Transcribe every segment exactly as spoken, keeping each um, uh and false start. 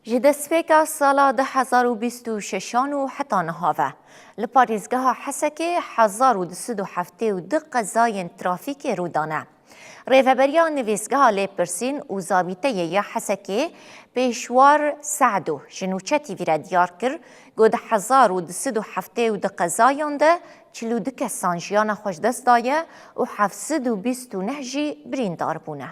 Ji destpêka sala du hezar û bîst û şeşan û heta niha ve li parêzgeha Hesekê hezar û du sed û heftê û du qezayên trafîkê rû dane. Rêveberiya Nivîsgeha Lêpirsîn û Zabîteyê ya Hesekê Pêşwar Se'do ji Nûçe T V re diyar kir ku di hezar û du sed û heftê û du qezayan de çil û du kesan jiyana xwe ji dest daye û heft sed û bîst û neh jî birîndar bûne.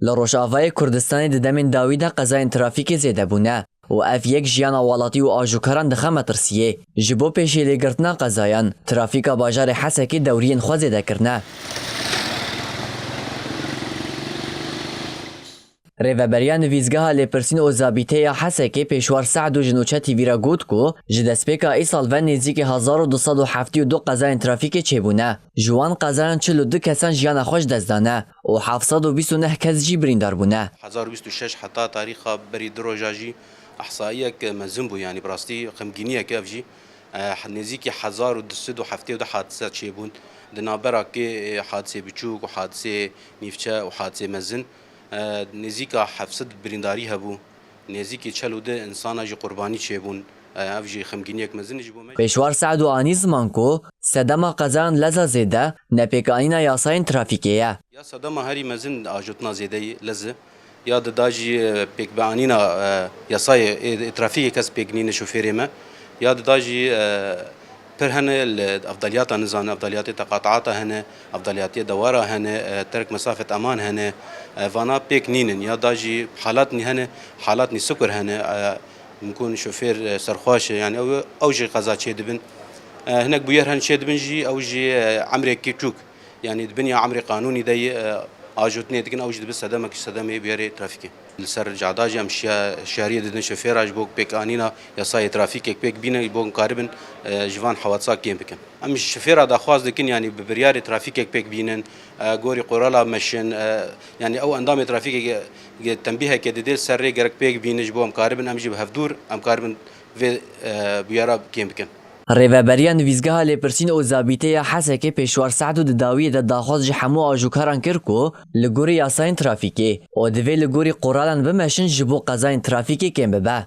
Li Rojavayê Kurdistanê di demên dawî de qezayên trafîkê zêde bûne û ev yek jiyana welatî û ajokaran dixe metirsiyê. Ji bo pêşîlêgirtina qezayan, trafîka bajarê Hesekê dewriyên xwe zêde kirine. Rêveberiya Nivîsgeha Lêpirsîn û Zabîtê ya Hesekê Pêşwar Se'do ji Nûçe T V re got ku ji destpêka îsal ve nêzîkî hezar û du sed û heftê û du qezayên trafîkê çêbûne. Ji wan qezayan çil û du kesan jiyana xwe ji dest dane û heft sed û bîst û neh kes jî birîndar bûne. Hezar û bîst û şeş heta tarîxa berî du roja jî ehsaiyek mezin bû, yanî bi rastî xemgîniyek ev jî. Eh, nêzîkî hezar û du sed û heftê û du hadise çêbûn. Di navbera kê, eh, hadisê biçûk û hadisê nîvçe û hadisê mezin, eh, nêzîka heft sed birîndarî hebû. Nêzîkî çel û du insana jî qurbanî çêbûn. Eh, ev jî xemgîniyek mezin e ji bo me. Pêşwar Se'do anî ziman ku sedema qezayan leza zêde nepêkanîna yasayên trafîkê ye. Ya sedema herî mezin ajotina zêdeyî lez e. Ya dida jî, e, pêkbianîna, e, yasayê, ê, ê trafîkê kes pêk nîne şofêrê me. Ya dida jî, e, pir hene li evdaliyata nizane, evdaliyatê teqataata hene, evdaliyatê dewara hene, e, terk mesafet eman hene, e, vana pêk nînin. Ya da jî halatnî hene, halatnî sikur hene, e, mimkun şofêr, e, serxweş e, yani ew, ew jî qeza çêdibin. E, hinek bûyer hene çêdibin jî, ew jî, e, emrê kîçûk. Yanî di binya emrê qanûnî de yê, e, ajotinê dikin, ew jî dibe sedemek ji sedemê bûyerê trafîkê. Li ser cada jî em şiya-, şiyariyê didin şofêra ji bo pêkanîna yasayê trafîkek pêk bîne, ji bo em karibin, e, ji van hewatisa kêm bikin. Em ji şofêra daxwaz dikin, yanî bi biryarê trafîkek pêk bînin, e, gorî qurala meşin, e, yanî ew endamê trafîkê ge-, ge-, tembîheke didê li ser rê gerek pêk bîne, ji bo em karibin, em jî bi hevdûr, em karibin vê, e, bûyera kêm bikin. Rêveberiya Nivîsgeha Lêpirsîn û Zabîtê ya Hesekê Pêşwar Se'do di dawiyê de daxwaz ji hemû ajokaran kir ku li gorî yasayên trafîkê û divê li gorî quralan bimeşin ji bo qezayên trafîkê kêm bibe.